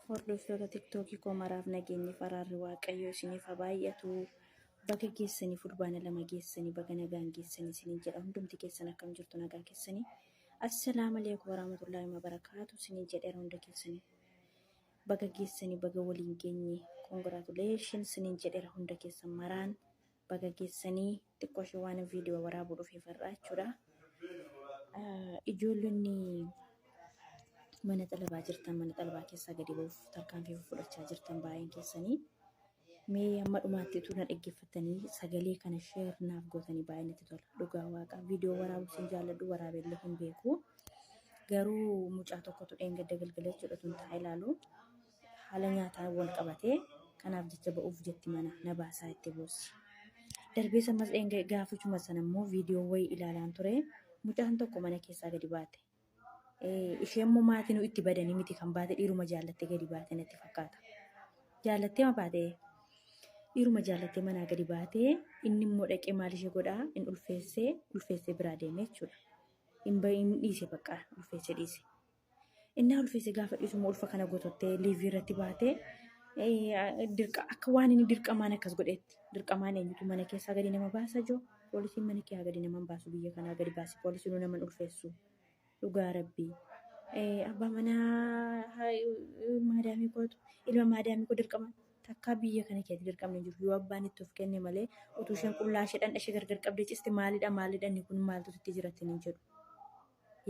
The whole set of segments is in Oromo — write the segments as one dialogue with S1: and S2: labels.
S1: Hordoftoota tiktookii koo maraaf nageenyi faraarri waaqayyoo isiniif haa baay'atu. Baga geessanii fulbaana 2 geessanii baga nagaan geessanii isiniin jedha. Hundumti keessan akkam jirtu nagaa keessanii. Assalaamu alaikum warahmatullaahi wabarakaatu isiniin jedheera hunda keessanii. Baga geessanii baga waliin geenye. Congratulations isiniin jedheera hunda keessan maraan. Baga geessanii xiqqoo ishee waan viidiyoo waraabuu dhufeef har'aa jechuudha. Ijoollonni mana xalabaa jirtan mana xalabaa keessaa gadi ba'uuf tarkaanfii fudhachaa jirtan baay'een keessanii. Mee hamma dhumaatti utuu na dhaggeeffattanii sagalee kana sheer naaf gootanii baay'ee natti tola. Dhugaa waaqa viidiyoo waraabuu sin jaalladhu waraabeellee hin beeku. Garuu mucaa tokkotu dheengadda galgala jechuudha tun taa'ee ilaalu haala nyaataan wal qabatee kanaaf jecha ba'uuf jetti mana na baasaa itti boossi. Darbees ammas dheenga gaafachuma sana immoo viidiyoo wayii ilaalaan ture. Mucaan tokko mana keessaa gadi baate. Ishee immoo maatiin itti badanii miti kan baate dhiiruma jaallattee gadi baate natti fakkaata. Jaallattee ma baate? Dhiiruma jaallattee manaa gadi baate inni immoo dhaqee maal ishee godhaa hin ulfeessee ulfeessee biraa deeme jechuudha. Hin dhiise bakka ulfeessee dhiise. Innaa ulfeesse gaafa dhiisu immoo ulfa kana gotottee liivii irratti baatee dirqa akka waan inni dirqamaan akkas godhetti dirqamaan eenyutu mana keessaa gadi nama baasa joo poolisiin mana kee gadi nama hin baasu biyya kanaa gadi baasi poolisiin nama hin ulfeessu dhugaa rabbii. Abbaa manaa maadaamii kootu ilma maadaamii koo dirqama takkaa biyya kana keessatti dirqamni hin jiru yoo abbaan itti of kenne malee utuu isheen qullaa ishee dhandha ishee gargar qabdee ciste maalidha maalidha inni kun maaltu sitti jiratti hin jedhu.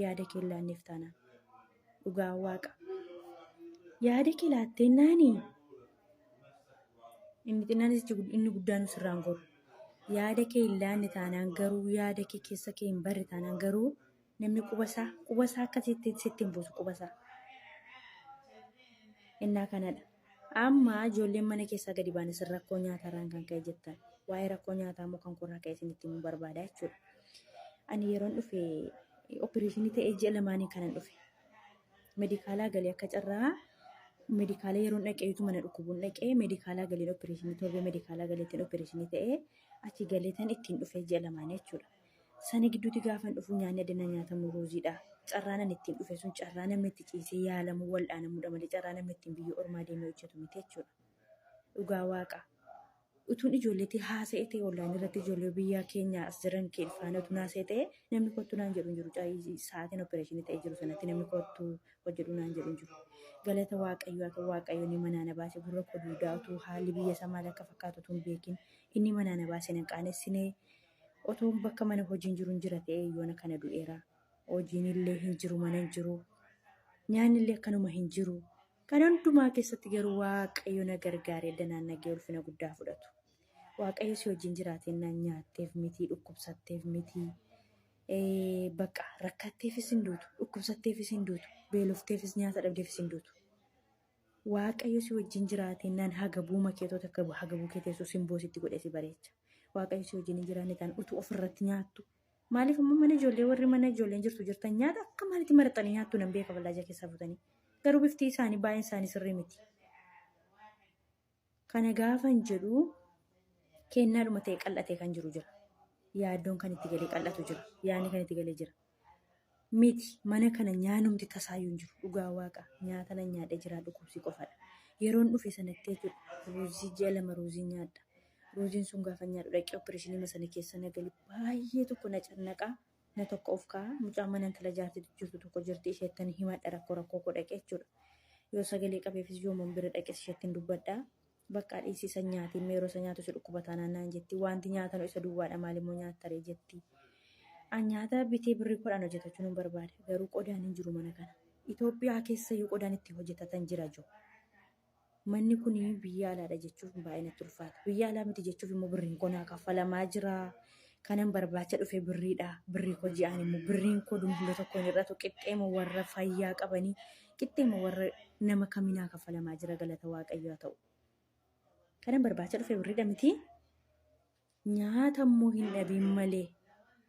S1: Yaada kee hin laanneef taanaan. Dhugaa waaqa. Yaada kee laattee naani. Inni xinnaanis inni guddaan sirraan goru. Yaada kee hin laanne taanaan garuu yaada kee keessa kee hin barre taanaan garuu namni quba isaa quba isaa akka sitti sitti hin buusu quba isaa. Innaa kanadha. Amma ijoolleen mana keessaa gadi baane sin rakkoo nyaatarraan kan ka'e jettan. Waa'ee rakkoo nyaataa immoo kan korraa ka'e isinitti himuu barbaada jechuudha. Ani yeroon dhufe opereeshinii ta'ee ji'a lamaanii kanan dhufe. Medikaalaa galee akka carraa medikaala yeroon dhaqeetu mana dhukkubuun dhaqee medikaalaa galeen opereeshinii torbee medikaalaa galeettiin opereeshinii ta'ee achi galeetan ittiin dhufe ji'a lamaanii jechuudha. Sana gidduutti gaafan dhufu nyaanni adda nyaatamu ruuziidha. Carraan ani ittiin dhufe sun carraa namni itti ciisee yaalamuu wal'aanamuudha malee carraa namni ittiin biyya ormaa deemee hojjetu miti jechuudha. Dhugaa waaqa. Utuun ijoolleetti haasa'e ta'e onlaayinii irratti ijoollee biyya keenya as jiran kee faana utuun haasa'e ta'e namni kottu naan jedhu hin jiru. Sa'aatiin opereeshinii ta'ee jiru sanatti namni kottu hojjedhu naan jedhu hin jiru. Galata waaqayyoo akka waaqayyo inni manaa na baase gurra koo duudaa utuu haalli biyya isaa maal akka fakkaatu utuu hin beekin inni manaa na baase nan qaanessinee Otoon bakka mana hojiin jiru hin jira ta'ee yoona kana du'eera. Hojiin illee hin jiru mana hin jiru. Nyaanni illee akkanuma hin jiru. Kana hundumaa keessatti garuu Waaqayyo na gargaaree danaan nagee ulfina guddaa fudhatu. Waaqayyo si wajjin jiraatennaan nyaatteef miti, dhukkubsatteef miti, bakka rakkatteefis hin duutu, dhukkubsatteefis hin duutu, beelofteefis nyaata dhabdeefis hin duutu. Waaqayyo si wajjin jiraatennaan hagabuuma keetoo takka hagabuu kee teessu simboo sitti godhee si bareecha. Waaqayyo si wajjin hin jiraanne ta'an utuu ofirratti nyaattu. Maaliif immoo mana ijoollee warri mana ijoolleen jirtu jirtan nyaata akka maalitti maraxanii nyaattu nan beeka fallaajaa keessaa futanii. Garuu bifti isaanii baay'een isaanii sirrii miti. Kana gaafan jedhu kennaadhuma ta'e qal'atee kan jiru jira. Yaaddoon kan itti galee qal'atu jira. Yaadni kan itti galee jira. Miti mana kana nyaanumti tasaayyuu hin jiru. Dhugaa waaqa nyaata nan nyaadhee jira dhukkubsii qofadha. Yeroon dhufe sanatti jechuudha ruuzii ji'a 2 ruuzii nyaadha. Ruuziin sun gaafa nyaadhu dhaqee opereeshinii sana keessa na galu baay'ee tokko na cannaqa na tokko of kaa'a. Mucaan mana intala jaartiitu jirtu tokko jirti isheettan himadha rakkoo rakkoo koo dhaqee jechuudha. Yoo sagalee qabeefis yooman bira dhaqes isheettin dubbadha. Bakka dhiisi isa nyaatiin mee yeroo isa nyaatu si dhukkuba taanaan naan jetti. Wanti nyaatanu isa duwwaadha maalimmoo nyaattaree jetti. An nyaata bitee birrii kodhaan hojjetachuu nan barbaada. Garuu qodaan hin jiru mana kana. Itoophiyaa keessayyuu qodaan itti hojjetatan jira jiru. Manni kun biyya alaadha jechuuf baay'ee natti ulfaata. Biyya alaa miti jechuuf immoo birriin koo naa kaffalamaa jira. Kanan barbaacha dhufe birriidha. Birrii koo ji'aan immoo birriin koo dumbula tokko hin hir'atu. Qixxeema warra fayyaa qabanii qixxeema warra nama kaminaa kaffalamaa jira galata waaqayyoo haa ta'u. Kanan barbaacha dhufe birriidha miti. Nyaata immoo hin dhabiin malee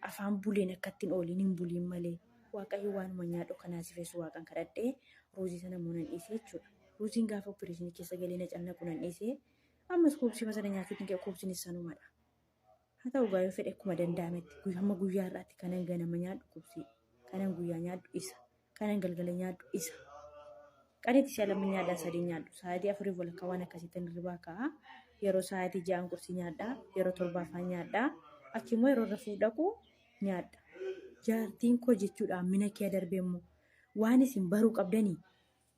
S1: afaan buleen akka ittiin ooliin hin buliin malee waaqayyo waanuma nyaadhu kanaa si feesu waaqan kadhadhee ruuzii sana immoo nan dhiisee jechuudha. Ruuziin gaafa opereeshinii keessa galee na cannaqu nan dhiisee ammas kuubsima sana nyaachuutiin ka'e kuubsinis sanumadha. Haa ta'u gaa yoo fedhe akkuma danda'ametti hamma guyyaa har'aatti kanan ganama nyaadhu kubsii kanan guyyaa nyaadhu isa kanan galgala nyaadhu isa. Qanitti si'a lama nyaadhaa sadii nyaadhu. Sa'aatii afurii walakkaa waan akkasiitti hirribaa ka'a. Yeroo sa'aatii ja'an qursii nyaadhaa. Yeroo torbaafaa nyaadhaa. Achi immoo yeroo rafuu dhaqu nyaadha. Jaartiin koo jechuudha mina kee darbee immoo waan isin baruu qabdanii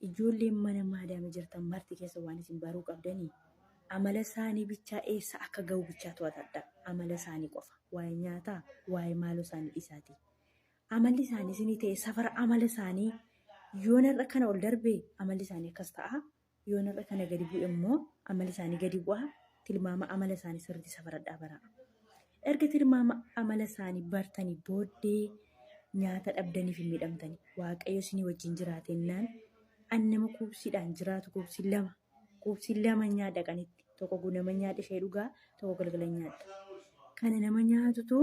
S1: ijoolleen mana maadaama jirtan marti keessa waan isin baruu qabdanii amala isaanii bichaa eessa akka ga'u bichaa to'atadha. Amala isaanii qofa. Waa'ee nyaataa, waa'ee maaloo isaanii dhiisaatii. Amalli isaanii isinii ta'e safara amala isaanii yoon har'a kana ol darbe amalli isaanii akkas ta'a. Yoon har'a kana gadi bu'e immoo amalli isaanii gadi bu'a. Tilmaama amala isaanii sirriitti safaradhaa baraa. Erga tilmaama amala isaanii bartanii booddee nyaata dhabdaniif hin miidhamtani. Waaqayyo isinii wajjin jiraatennaan an nama kuubsiidhaan jiraatu kuubsii lama nyaadha qanitti. Tokko gunama nyaadha ishee dhugaa tokko galgala nyaadha. Kana nama nyaatutu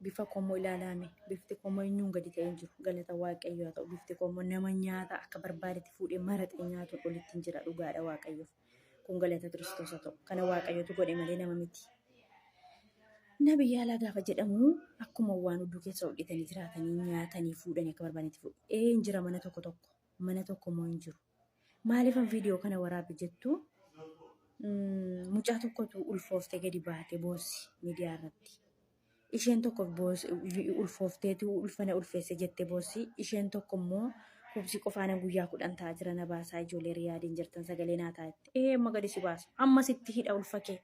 S1: bifa komoo ilaalaame bifti komoo eenyuun gadi ta'ee hin jiru. Galata Waaqayyoo haa ta'u bifti komoo nama nyaata akka barbaadetti fuudhee maraxee nyaatuun olitti hin jira dhugaadha Waaqayyoof. Kun galata Kiristoos haa ta'u. Kana Waaqayyootu godhe malee nama miti. Nabi yaalaa gaafa jedhamu akkuma waan hudduu keessa hodhitanii jiraatanii nyaatanii fuudhanii akka barbaadetti fuudhu. Ee hin jira mana tokko tokko. Mana tokko immoo hin jiru. Maaliifan viidiyoo kana waraabe jettu mucaa tokkotu ulfooftee gadi baate boossi miidiyaa irratti. Isheen tokko ulfoofteetu ulfana ulfeesse jettee boossi. Isheen tokko immoo kubsii qofaana guyyaa 10 ta'a jira na baasaa ijoollee riyaadiin jirtan sagalee naa ta'a jette. Ee amma gadi si baasa. Amma sitti hidha ulfa kee.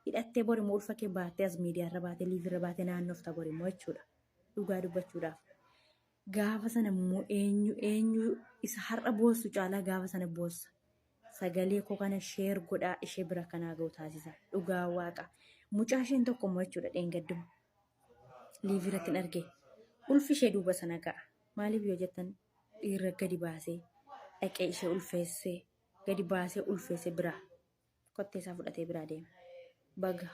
S1: Hidhattee bor immoo ulfa kee baattee as miidiyaa irra baatee liivii irra baatee naannofta bor immoo jechuudha. Dhugaa dubbachuudhaaf. Gaafa sana immoo eenyu eenyu isa har'a boossu caalaa gaafa sana boossa. Sagalee koo kana sheer godhaa ishee bira kanaa ga'u taasisa. Dhugaa waaqa. Mucaa isheen tokko immoo jechuudha dheengadduma. Liivii irratti hin arge. Ulfi ishee duuba sana ga'a. Maaliif yoo jettan dhiirra gadi baasee dhaqee ishee ulfeessee gadi baasee ulfeessee biraa kottee isaa fudhatee biraa deema. Baga.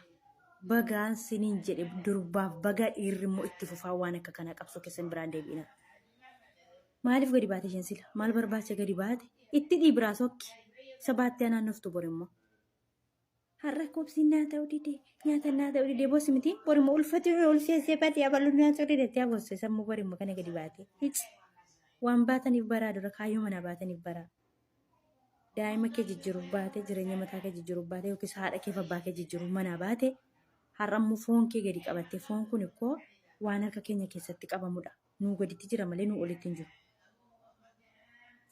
S1: Bagaan siniin jedhe durbaaf baga dhiirri immoo itti fufaa waan akka kanaa qabsoo keessan biraan deebi'ina. Maaliif gadi baate isheen sila? Maal barbaacha gadi baate? Itti dhii biraa sokki. Isa baattee naannoftu bor immoo. Har'a koobsiin naa ta'uu dide nyaata naa ta'uu dide boossi miti bor immoo ulfati ulfeessee baatee abaluu naa ta'uu dide itti boossi sammuu bor immoo kana gadi baate. Hici. Waan baataniif baraa dura kaayyoo manaa baataniif baraa. Daa'ima kee jijjiiruuf baate jireenya mataa kee jijjiiruuf baate yookiis haadha kee fi abbaa kee jijjiiruuf manaa baate har'a immoo foon kee gadi qabattee foon kun ikkoo waan harka keenya keessatti qabamudha. Nuu gaditti jira malee nuu olitti hin jiru.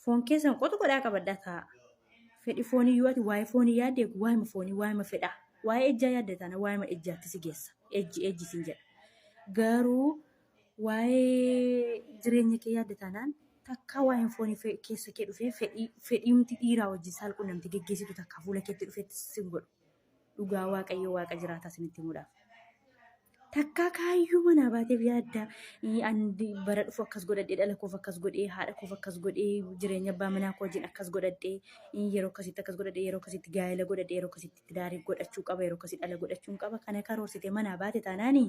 S1: Foon keessan qotu godhaa qabadhaa taa'a. Fedhi foonii yoo ati waa'ee foonii yaadde waa'ima foonii waa'ima fedhaa. Waa'ee ejjaa yaadde taana waa'ima ejjaatti si geessa. Ejji ejji siin jedha. Garuu waa'ee jireenya kee yaadde taanaan takkaa waa'een foonii keessa kee dhufee fedhii fedhiimti dhiiraa wajjin saalqunnamtii geggeessitu takkaa fuula keetti dhufeetti sin godhu. Dhugaa Waaqayyoo Waaqa jiraataa isinitti himuudhaaf. Takkaa kaayyoo manaa baateef yaadda. Ani bara dhufu akkas godhadhee dhala koof akkas godhee haadha koof akkas godhee jireenya abbaa manaa koo wajjin akkas godhadhee yeroo akkasitti akkas godhadhee yeroo akkasitti gaa'ela godhadhee yeroo akkasitti tidaarii godhachuu qaba yeroo akkasii dhala godhachuu qaba kana karoorsitee manaa baate taanaani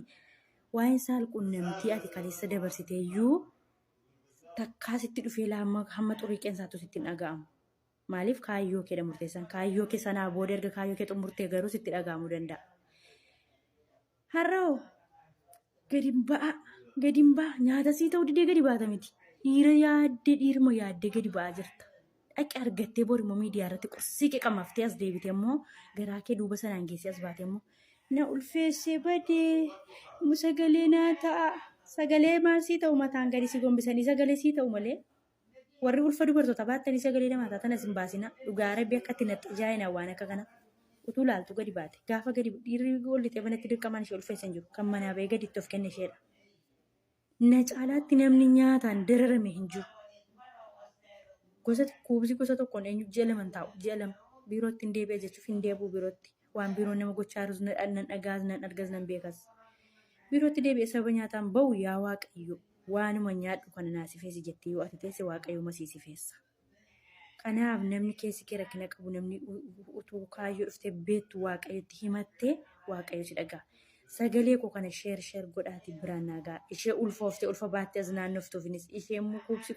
S1: waa'een saalqunnamtii ati kaleessa dabarsitee iyyuu takkaa sitti dhufee hamma hamma xurii qeensaatu sitti hin dhaga'amu. Maaliif kaayyoo keedha murteessan. Kaayyoo kee sanaa booda erga kaayyoo kee xumurtee garuu sitti dhaga'amuu danda'a. Har'oo gadi hin ba'a gadi hin ba'a nyaata sii ta'uu didee gadi baata miti. Dhiira yaaddee dhiiruma yaaddee gadi ba'aa jirta. Dhaqi argattee bor immoo miidiyaa irratti qursii kee qamaftee as deebite immoo garaa kee duuba sanaan geessee as baate immoo na ulfeessee badee sagalee naa ta'a. Sagalee maal sii ta'u mataan gadi si gombisanii sagalee sii ta'u malee. Warri ulfa dubartoota baattanii sagalee namaa taatan as hin baasina. Dhugaa rabbi akka itti naxxajaa'ina waan akka kana. Utuu laaltu gadi baate. Gaafa gadi dhiirri ol lixee manatti dirqamaan ishee ulfeessa hin jiru. Kan manaa ba'ee gadi itti of kenne isheedha. Na caalaatti namni nyaataan dararame hin jiru. Gosa kuubsi gosa tokkoon eenyu ji'a lama hin taa'u. Ji'a lama biirootti hin deebi'a jechuuf hin deebi'u biirootti. Waan biiroon nama gochaa jirus nan dhagaas nan argas nan beekas. Biirootti deebi'ee sababa nyaataan ba'u yaa Waaqayyo waanuma nyaadhu kana naa sifeessi jettee yoo ati teesse Waaqayyuma sii sifeessa. Kanaaf namni keessi kee rakkina qabu namni utuu kaayyoo dhuftee beektu Waaqayyotti himattee Waaqayyo si dhaga'a. Sagalee koo kana sheer sheer godhaati biraan naa ga'a. Ishee ulfooftee ulfa baattee as naannoftuufinis ishee immoo kuubsi